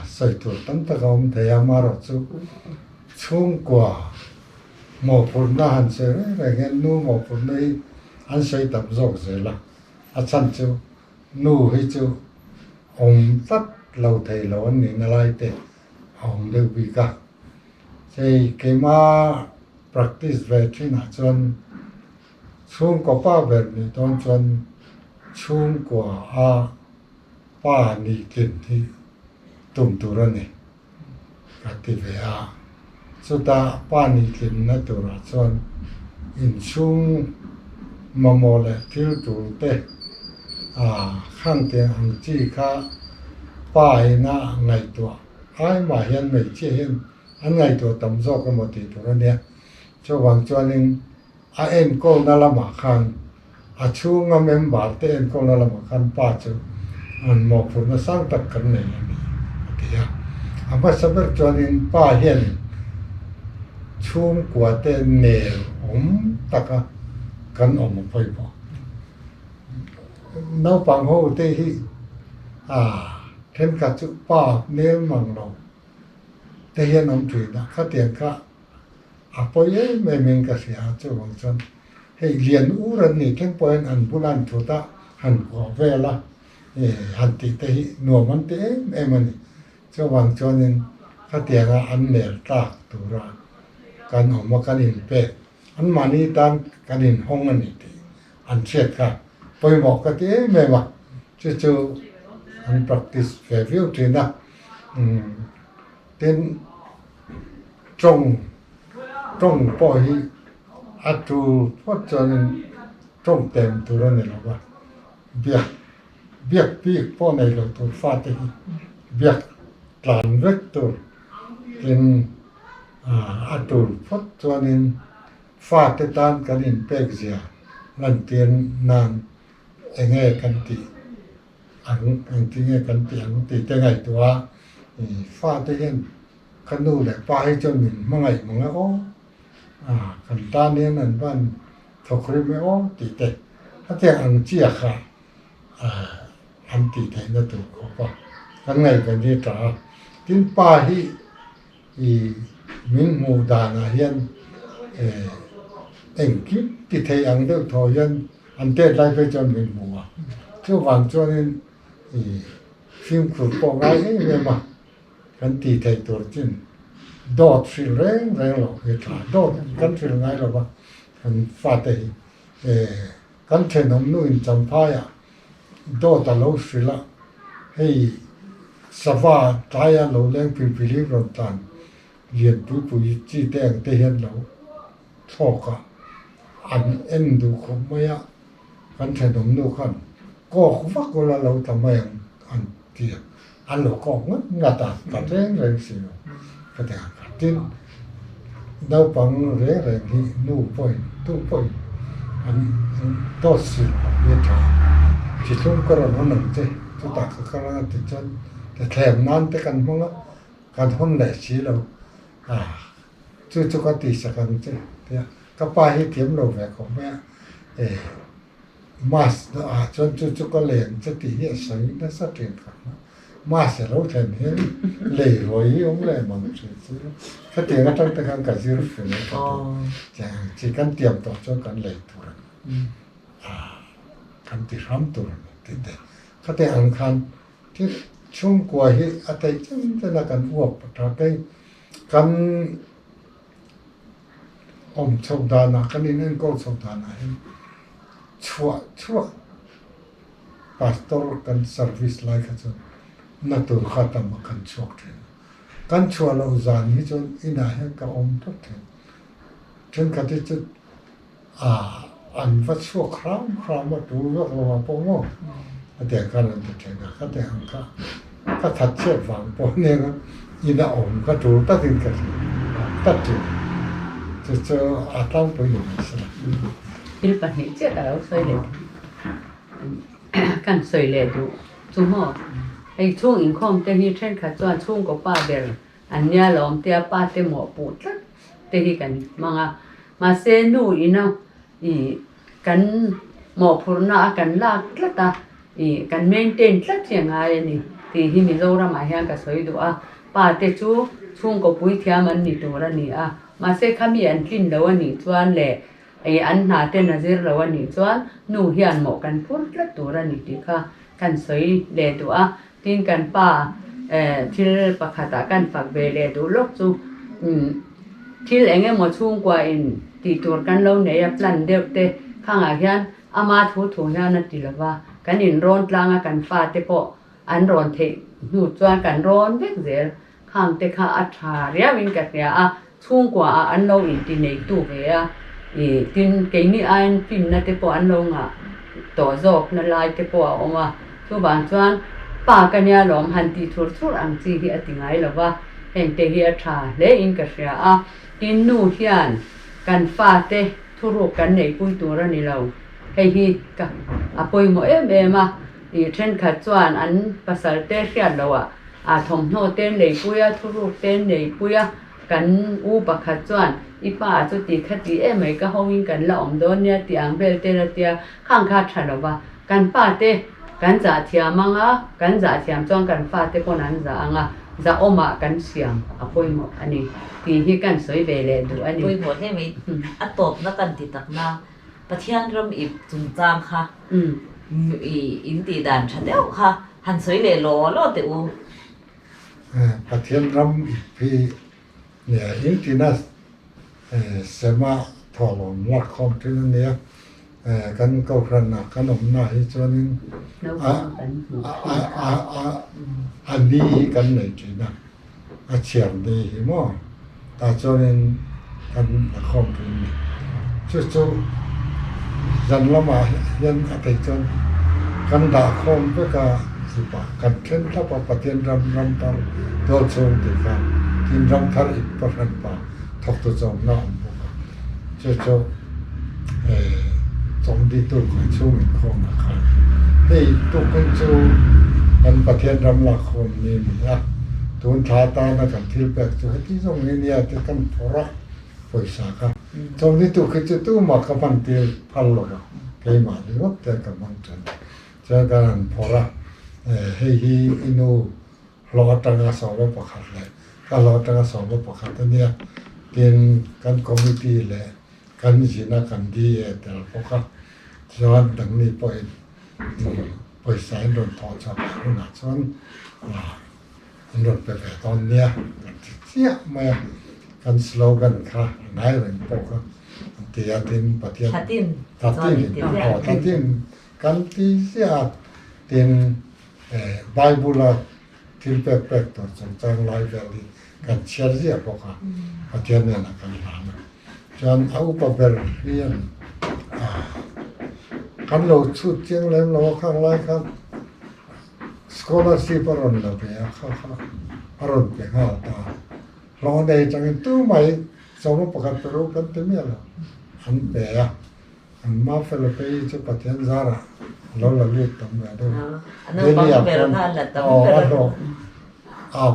sawi tur tam tak a awm thei a, amaherawhchu chhungkua mawhphurhna han sawi reng reng hian nu mawhphurhna hi an sawi tam zawk zel a, a chhan chu nu hi chu awm tlat lo thei lo an nihna lai te a awm deuh bik a. Hei keima practice ve thinah chuan chhungkaw pa ber nih dawn chuan chhungkua a pa nih tlin hi tum tur a ni ka ti ve a. Chuta pa nih tlinna turah chuan inchhung mamawh leh thil tur te a khangte ang chi kha pa ina ngaihtuah Ai mah hian hmeichhia hian an ngaihtuah tam zawk emaw tih tur a nia. Chuvang chuanin a enkawlna lamah khan a chhunga member te enkawlna lamah khan pa chu an mawhphurhna sang tak kan nei a ni a ti a. A hmasa ber chuanin pa hian chhungkua te nel awm taka kan awm a pawimawh. Naupang ho te hi thenkhat chu pa nel mang lo te hian awm thin a, khatiang kha. a pawi em em in ka hria a, chuvang chuan hei lian ur an nih thleng pawhin an bula an thut a, han kuah vel a, han tih te hi nuam an ti em em a ni. Chuvang chuanin khatianga an nel tlak tura kan awm a, kan inpek anmahni tan kan inhawng a ni tih an hriat kha pawimawh ka ti em em a, chu chu an practice ve viau thin a, tin tawng tawng pawh hi a tul phawt chuanin tawng tem tur a ni lo va, biak biak bik pawh nei lo tur fate hi biak tlan vek tur tin a tul phawt chuanin Fate tan kan inpek zia lantir nan enge kan tih ang, engtinge kan tih ang tih te ngaihtuah a, fate hian ka nu leh pa hi chuan min hmangaih mang e aw, kan tan hian an van thawk rim e aw tih te hetiang ang chiah kha an tih theihna tur khawp a kan ngaihven hi a tha a. Tin pa hi I min hmuh danah hian engkim ti thei ang deuh thaw hian an tet lai phei chuan min hmu a, chuvang chuanin i fimkhur pawh ngai em em a, kan ti thei tur chin dawt hrilh reng reng loh hi tha, dawt kan hrilh ngai lo va kan fate hi kan thenawm nu in champhaiah Dawt a lo hrilh a, hei sava tlaia lo leng pui pui hi rawn tlan lian pui pui chi te ang te hian lo thlawk a, an en duh khawp mai a, kan thenawm nu khan kawk vak ula lo tla mai ang an ti a, an lo kawk ngat ngat a, tla reng reng si lo ka ti ang kha. Tin, naupang reng reng hi nu pawhin tu pawhin an dawt sil ang hi a tha a, thithlum ka rawn hawn ang che chutah ka kal anga ti chuan thlem nan te kan hmang a, kan hawn leh si lo a, chu chu ka tihsak ang che tia ka pa hi thiam lo ve khawp mai a, e Mass ah chuan chu chu ka leng che tih hi a sawi nasa thin kha. Mass a lo thlen hian lei ruai hi awm leh mang thin chu khatiang atang te khan ka zir fel a ka ti. Chi kan tiam tawh chuan kan lei tur a ni. Kan ti hram tur a ni tih te. Khatiang ang khan thil chhungkua hi a theih chen chen a kan uap tha kei kan awm chhoh danah kan in enkawl chhoh danah hian chhuah chhuah Pastor kan service lai kha chuan na tur kha tam a kan chhuak thin a, kan chhuah loh zan hi chuan inah hian ka awm tlat thin. Thenkhat hi chu ah an va chhuak hram hram a tul vek lo ah pawh maw hetiang khan an ti thin a, khatiang ang kha ka that chhiat vang pawh aniang a ina awm ka tul takin ka hria tlat thin chu chu a tlangpui ni mai se la. Thil pahnih chiah ka lo sawi leh thei. Kan sawi leh duh chu maw? Hei chhung inkhawm te hi thenkhat chuan chhungkaw pa ber an nia lawm tia pa te mawhpuh tlat te hi kan hmang a. Mahse nu ina ih kan mawhphurhna a kan lak tlat a, ih kan maintain tlat hi a ngai a ni tih hi Mizoramah hian ka sawi duh a. Pa te chu chhungkaw puithiam an ni tur a ni a, mahse khami an tlin lo a nih chuan leh Ei an hna ten a zir lo a nih chuan nu hian mawh kan phur tlat tur a ni tih kha kan sawi leh duh a, tin kan pa thil pakhatah kan fak ve leh duh lawk chu thil eng emaw chhungkua in tih tur kan lo nei a plan deuh te khangah hian ama thu thu hian a ti lo va, kan inrawn tlang a kan fate pawh an rawn theih hnu chuan kan rawn vek zel Khang te kha a tha riau in ka hria a, chhungkua ah an lo inti nei tu ve a, ih tin keini aiin finna te pawh an lo ngah tawh zawk na lai te pawh a awm a, chuvang chuan pa ka nia lawm han tih thur thur ang chi hi a ti ngai lo va, heng te hi a tha hle in ka hria a, tin nu hian kan fa te thuruk kan neihpui tur a ni lo, hei hi ka a pawimawh em em a, ih thenkhat chuan an pasal te hriat loh ah A thawmhnaw te neipui a, thuruk te neipui a, kan u pakhat chuan i pa chu ti kha ti em mai ka hoin kan la awm dawn nia tih ang vel te la tia khang kha tha lo va, kan pa te kan zah thiam ang a, kan zah thiam chuan kan fa te pawn an zah ang a. Zahawmah kan siam a pawimawh a ni tih hi kan sawi ve leh duh a ni. Pawimawh hle mai. A tawpna kan ti takna Pathian ram ip chungchang kha in tih dan tha deuh kha han sawi leh law law teh u. Pathian ram ip hi in tina sema thawhlawm lakkhawm thin a nia. Kan Kohhranah kan awmna hi chuanin a ni hi kan nei thin a, a chhiar ni hi maw tah chuanin kan la khawm thin a ni. Chu chu zan lamah hian a theih chuan kan dah khawm vek a, zipah kan then thlap a, Pathian ram ram thar tual chhung tih kha tin ram thar ip pahran pa thawktu chawmna a awm bawk a, chu chu. Chawngditu kai chhung inkhawmah khan hei tukin chu kan Pathian ram lakkhawm ni a ni a, tun thla atana kan thil pek chu heti zawng hi nia ti kan phawrh a, pawisa kha chawngditu khi chu tumah ka hman tir phal lo va, keimah ringawt te ka hmang thin. Chuan kan han phawrh a, hei hi i nu hlawh atanga sawma pakhat leh ka hlawh atanga sawma pakhat a nia, tin kan committee leh Kan zin a kan di e tel bawk a, chuan dangni pawhin pawisa in rawn thawh chhuah leh hunah chuan an rawn pe ve dawn nia kan ti chiah mai a, kan slogan kha a ngai reng pawh kha an ti a, tin Pathian Thatin aw Thatin kan ti ziah a, tin Bible a thil pek pek tur chungchang lai vel hi kan chhiar ziah bawk a, Pathian hnenah kan hlan a. Chuan a upa ber hian kan lo chhut chiang lem lo a khang lai khan scholarship a rawn la ve a kha kha a rawn pe nghal ta a. Hlawh nei atangin tumah hi sawma pakhat pe ru kan ti miah lo an pe a. An ma fel a phei chu Pathian zarah a lo la lut tam ve deuh a. Delhi ah pawn aw a hlawh a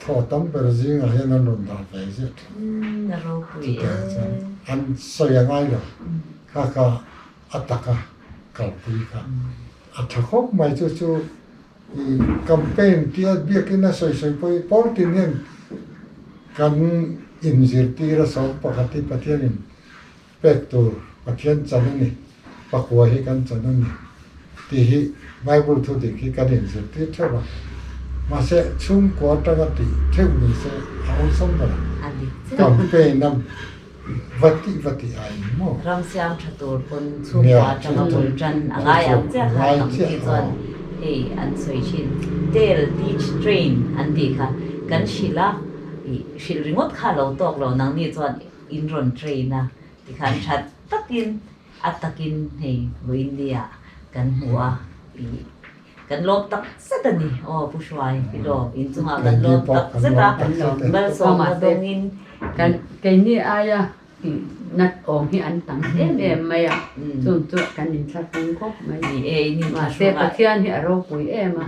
Thaw tam ber zingah hian an rawn dah ve ziah thin. Chutiang chuan an sawi a ngai lo. Kha kha a taka kalpui kha a tha khawp mai. Chu chu i campaign tia biakin a sawi sawi pawh hi pawl tin hian kan inzirtir a sawm pakhat hi Pathianin pek tur Pathian chan a ni, pakua hi kan chan a ni tih hi Bible thu dik hi kan inzirtir theuh a. Mahse, chhungkua atanga tih theuh ni se a awlsam ber a. Campaign a va tih va tih a eng maw? Ram siam tha tur pawn chhungkua atanga bul tan a ngai ang chiah kha tam hi chuan hei an sawi thin. Tell, teach, train an tih kha kan hrilh a, hrilh ringawt kha a lo tawk lo nangni chuan in rawn train a tikhan that takin a takin hei vawiin ah kan hmu a ih kan lawm tak zet a ni aw Pu Hruai Fido in chungah kan lawm tak zet a malsawmna dawngin kan keini aia nat awm hi an tam em em mai a chung chu kan inthlahrung khawp mai ni e in mahse Pathian hi a ropui em a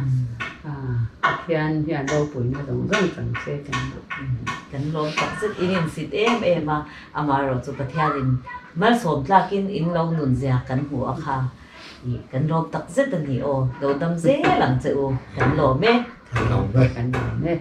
Pathian hian ropuina zawng zawng chang se kan duh. Kan lawm tak zet in insit em em a, amaherawh chu Pathianin malsawm tlakin in lo nun zia kan hmu a kha ih kan lawm tak zet a ni aw, lo dam zel ang che u, kan lawm e. Kan lawm e. Kan lawm e.